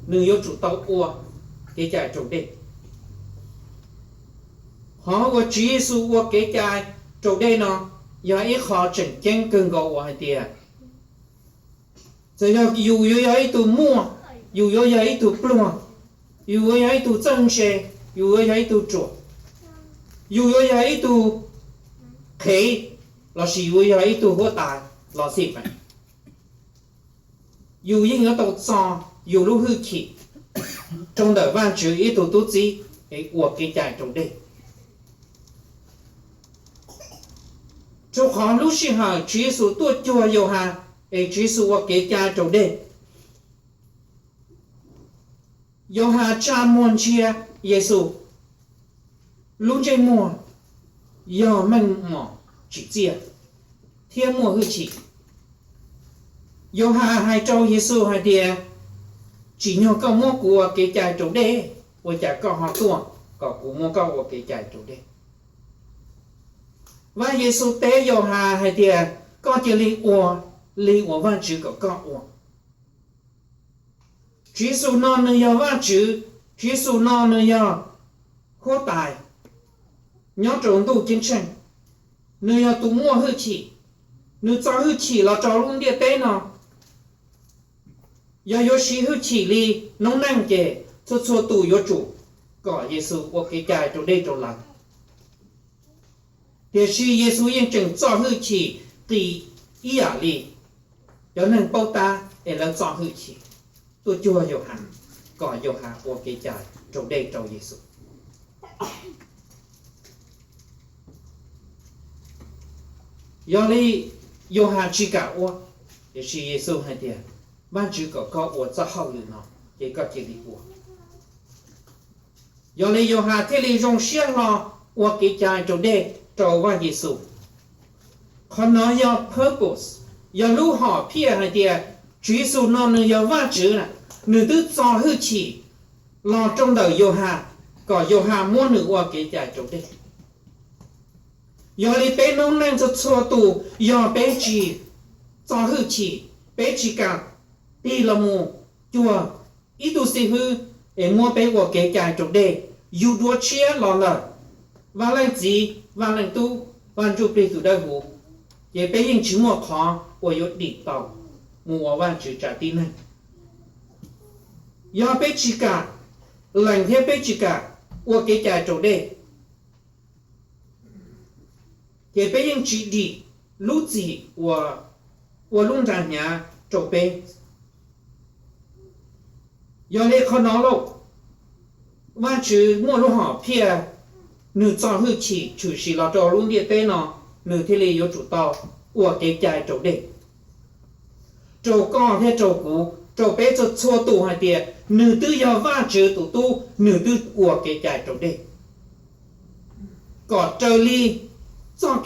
nws yuav tsum tau ua kev cai raus dej. Qhov uas Tswv Yexus ua kev cai raus dej no yog ib qho tseem ceeb kawg nkaus uas hais tias txawm yog yus yuav yog ib tug muaj, yus yuav yog ib tug pluag, yus yuav yog ib tug txawj ntse, yus yuav yog ib tug ruam, yus yuav yog ib tug qhev, lossis yus yuav yog ib tug huab tais los xij peem, yus yeej yuav tau txo yus lub hwj chim rau ntawm Vajtswv ib tug tub txib es ua kev cai raus dej. Rau qhov lub sij hawm Tswv Yexus tuaj cuag Yauhas es Tswv Yexus ua kev cai raus dej, Yauhas tsa muag ntsia Yexus, lub ntsej muag yog meej mom tsim txiaj thiab muaj hwj chim. Yauhas hais rau Yexus hais tias, tsim nyog koj muab kuv ua kev cai raus dej, ua cas koj ho tuaj kom kuv muab koj ua kev cai raus dej? Vaj Yexus teb Yauhas hais tias, koj cia li ua li uas Vajtswv kom koj ua. Tswv Yexus no nws yog Vajtswv, Tswv Yexus no nws yog huab tais nyob rau ntuj ceeb tsheej, nws yog tus muaj hwj chim, nws txo hwj chim los rau lub ntiaj teb no. Yog yuav siv hwj chim li noob neej ces txhua txhua tus yuav tsum kom Yexus ua kev cai raus dej rau lawv. Tiam sis Yexus yeej tseem txo hwj chim qis ib yam li cov neeg paub tab es lawv txo hwj chim tuaj cuag Yauhas kom Yauhas ua kev cai raus dej rau Yexus. Yog li Yauhas tsis kam ua, tiam sis Yexus hais tias, Vajtswv kom koj ua txoj hauj lwm no, ces koj cia li ua. Yog li Yauhas thiaj li zoo siab hlo ua kev cai raus dej rau Vaj Yexus. Qhov no yog purpose, yog lub hom phiaj hais tias Tswv Yexus no nws yog Vajtswv na, nws twb txo hwj chim los rau ntawm Yauhas kom Yauhas muab nws ua kev cai raus dej. Yog li peb noob neej txhua txhua tus, yog peb tsis txo hwj chim, peb tsis kam tig los mus cuag ib tug xib hwb es muab peb ua kev cai raus dej, yug dua tshiab los ntawm Vaj Leej Txiv, Vaj Leej Tub, Vaj Ntsujplig tus Dawb Huv, ces peb yeej tsis muaj qhov uas yuav dim tau mus ua Vajtswv tsav tib neeg. Yog peb tsis kam lees thiab peb tsis kam ua kev cai raus dej, ces peb yeej tsis dim lub txim uas ua lub nra hnyav rau peb. Yog li qhov no lauj, Vajtswv muaj lub hom phiaj, nws txo hwj chim tshwm sim los rau lub ntiaj teb no, nws thiaj li yuav tsum tau ua kev cai raus dej rau koj thiab rau kuv, rau peb txhua txhua tus hais tias nws twb yog Vajtswv tus tub, nws twb ua kev cai raus dej. Kom raws li txoj